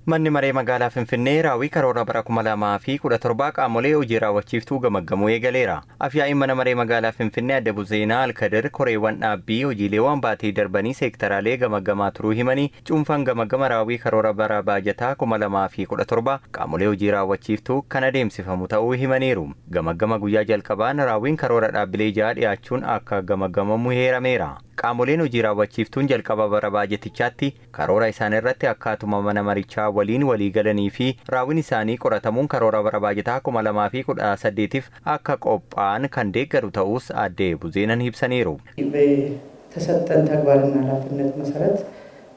Manni maree magaalaa Finfinnee raawwii karoora bara 2017 qaamolee hojii raawwachiiftuu gamaggamuu eegaleera. Afyaa'iin mana maree magaalaa Finfinnee Adde Buzeenaa Alkadir koreewwan dhaabbii hojiileewwan baatii darbanii seektaraalee gamaggamaa turuu himanii cuunfaan gamaggama raawwii karoora bara baajataa 2017 qaamolee hojii raawwachiiftuu kan adeemsifamu ta'uu himaniiru. Gamaggama guyyaa jalqabaan raawwiin karoora dhaabbilee 6 dhiyaachuun akka gamaggamamu heerameera. Qaamoleen hojii raawwachiiftuun jalqaba bara baajetichaatti karoora isaan irratti akkaatuma mana marichaa waliin walii galanii fi raawwiin isaanii qoratamuun karoora bara baajataa 2018tiif akka qophaa'an kan deeggaru ta'us Adde Buzeenan ibsaniiru. በተሰጠን ተግባርና ኃላፊነት መሰረት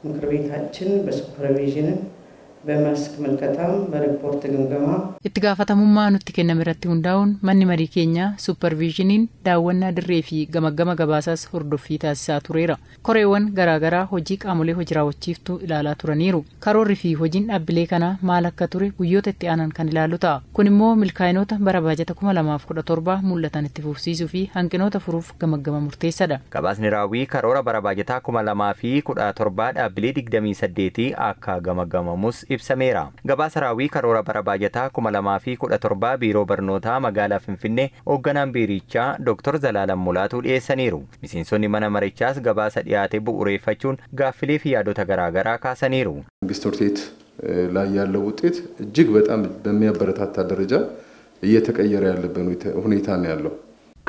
ምክር ቤታችን በሱፐርቪዥንም በመስክ ምልከታም በሪፖርት ግምገማ Itti gaafatamummaa nutti kenname irratti hundaa'uun manni marii keenya suuparviizhiniin daawwannaa dirree fi gamaggama gabaasaas hordoffii taasisaa tureera. Koreewwan garaagaraa hojii qaamolee hojii raawwachiiftuu ilaalaa turaniiru. Karoorri fi hojiin dhaabbilee kanaa maal akka ture guyyoota itti aanan kan ilaalu ta'a. Kun immoo milkaa'inoota bara baajata 2017 mul'atan itti fufsiisuu fi hanqinoota furuuf gamaggama murteessaadha. Gabaasni raawwii karoora bara baajataa 2017 dhaabbilee 28 akka gamaggamamus ibsameera. Gabaasa raawwii karoora bara baajataa 2017 Biiroo Barnootaa magaalaa Finfinnee hoogganaan biirichaa Dr. Zalaalam Mulaatuu dhiyeessaniiru. Miseensonni mana marichaas gabaasa dhiyaate bu'uureeffachuun gaaffilee fi yaadota garaagaraa kaasaniiru. መንግስት ትምህርት ቤት ላይ ያለው ውጤት እጅግ በጣም በሚያበረታታ ደረጃ እየተቀየረ ያለበት ሁኔታ ነው ያለው።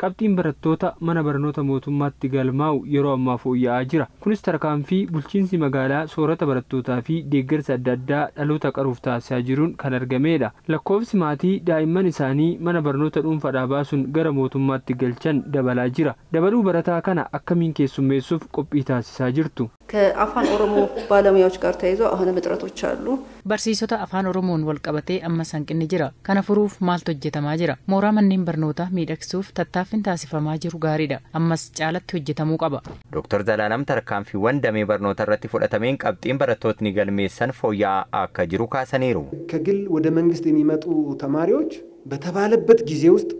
Qabxiin barattoota mana barnoota mootummaatti galmaa'u yeroo ammaa fooyya'aa jira. Kunis tarkaanfii bulchiinsi magaalaa soorata barattootaa fi deeggarsa adda addaa dhaloota qaruuf taasisaa jiruun kan argamedha. Lakkoofsi maatii daa'imman isaanii mana barnoota dhuunfaadhaa baasuun gara mootummaatti galchan dabalaa jira. Dabaluu barataa kana akkamiin keessummeessuuf qophii taasisaa jirtu? ከአፋን ኦሮሞ ባለሙያዎች ጋር ተያይዞ አሁንም እጥረቶች አሉ። Barsiisota afaan Oromoon wal qabatee ammas hanqinni jira. Kana furuuf maaltu hojjetamaa jira? Mooraa manneen barnootaa miidhagsuuf tattaaffiin taasifamaa jiru gaariidha. Ammas caalatti hojjetamuu qaba. Dr. Zalaalam tarkaanfiiwwan damee barnoota irratti fudhatameen qabxiin barattootni galmeessan fooyya'aa akka jiru kaasaniiru. ከግል ወደ መንግስት የሚመጡ ተማሪዎች በተባለበት ጊዜ ውስጥ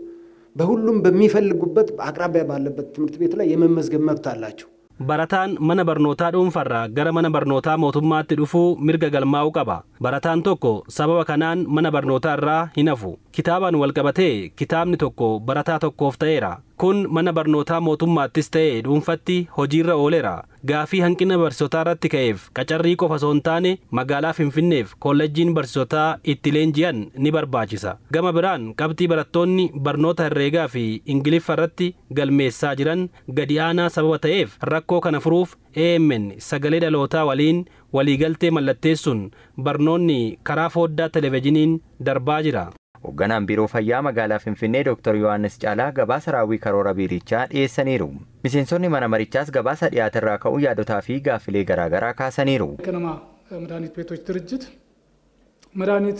በሁሉም በሚፈልጉበት አቅራቢያ ባለበት ትምህርት ቤት ላይ የመመዝገብ መብት አላቸው። Barataan mana barnootaa dhuunfarraa gara mana barnootaa mootummaatti dhufuu mirga galmaa'uu qaba. Barataan tokko sababa kanaan mana barnootaa irraa hin hafu. Kitaabaan wal qabatee kitaabni tokko barataa tokkoof ta'eera. Kun mana barnootaa mootummaattis ta'e dhuunfatti hojiirra ooleera. Gaafii hanqina barsiisotaa irratti ka'eef qacarrii qofa osoo hin taane magaalaa Finfinneef kolleejjiin barsiisotaa itti leenji'an ni barbaachisa. Gama biraan qabxii barattoonni barnoota herreegaa fi Ingiliffa irratti galmeessaa jiran gadi aanaa sababa ta'eef rakkoo kana furuuf AMN sagalee dhalootaa waliin waliigaltee mallatteessuun barnoonni karaa foddaa televezyiiniin darbaa jira. Hoogganaan Biiroo Fayyaa magaalaa Finfinnee Dr. Yohaannis Caalaa gabaasa raawwii karoora biirichaa dhiyeessaniiru. Miseensonni mana marichaas gabaasa dhiyaate irraa ka'uun yaadotaa fi gaaffilee garaagaraa kaasaniiru. ከነማ መድኃኒት ቤቶች ድርጅት መድኃኒት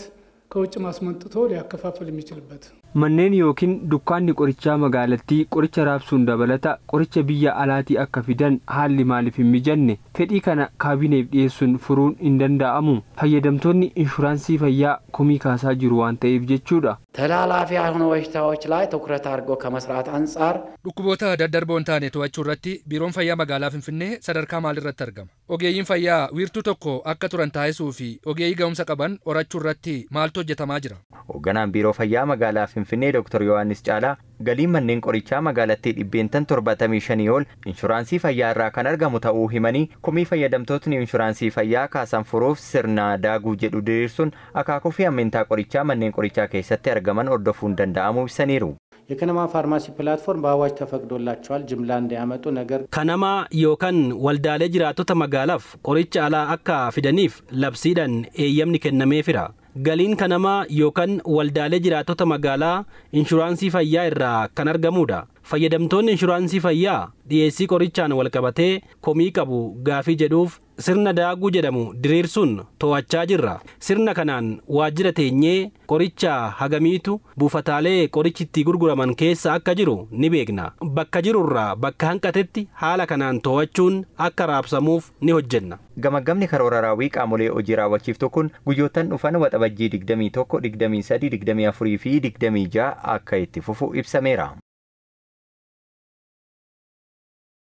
ከውጭ ማስመጥቶ ሊያከፋፍል የሚችልበት Manneen yookiin dukkaanni qorichaa magaalattii qoricha raabsuun dabalata qoricha biyya alaatii akka fidan haalli maaliif hin mijanne? Fedhii kana kaabineef dhiyeessuun furuun hin danda'amu. Fayyadamtoonni inshuraansii fayyaa komii kaasaa jiru waan ta'eef jechuudha. ተላላፊ ያልሆኑ በሽታዎች ላይ ትኩረት አድርጎ ከመስራት አንጻር Dhukkuboota daddarboo hin taane to'achuu irratti biiroon fayyaa magaalaa Finfinnee sadarkaa maalirratti argama? Ogeeyyiin fayyaa wiirtuu tokko akka turan taasisuu fi ogeeyyii ga'umsa qaban horachuu irratti maaltu hojjetamaa jira? Hoogganaan Biiroo Fayyaa magaalaa Finfinnee Dr. Yohaannis Caalaa galiin manneen qorichaa magaalattii 75% ol inshuraansii fayyaa irraa kan argamu ta'uu himanii komii fayyadamtootni inshuraansii fayyaa kaasan furuuf sirna daaguu jedhu diriirsuun akaakuu fi ammentaa qorichaa manneen qorichaa keessatti argaman hordofuun danda'amuu ibsaniiru. የከነማ ፋርማሲ ፕላትፎርም በአዋጅ ተፈቅዶላቸዋል ጅምላ እንዲያመጡ። ነገር Kanamaa yookaan waldaalee jiraattota magaalaaf qoricha alaa akka fidaniif labsiidhaan eeyyamni kennameefira. Galiin kanamaa yookaan waldaalee jiraattota magaalaa inshuraansii fayyaa irraa kan argamudha. Fayyadamtoonni inshuraansii fayyaa dhiyeessii qorichaan wal qabatee komii qabu gaafii jedhuuf sirna daaguu jedhamu diriirsuun to'achaa jirra. Sirna kanaan waajjira teenyee qoricha hagamiitu buufataalee qorichi itti gurguraman keessa akka jiru ni beekna. Bakka jirurraa bakka hanqatetti haala kanaan to'achuun akka raabsamuuf ni hojjenna. Gamaggamni karoora raawwii qaamolee hojii raawwachiiftu kun guyyoottan dhufan Waxabajjii 21, 23, 24 fi 26 akka itti fufu ibsameera.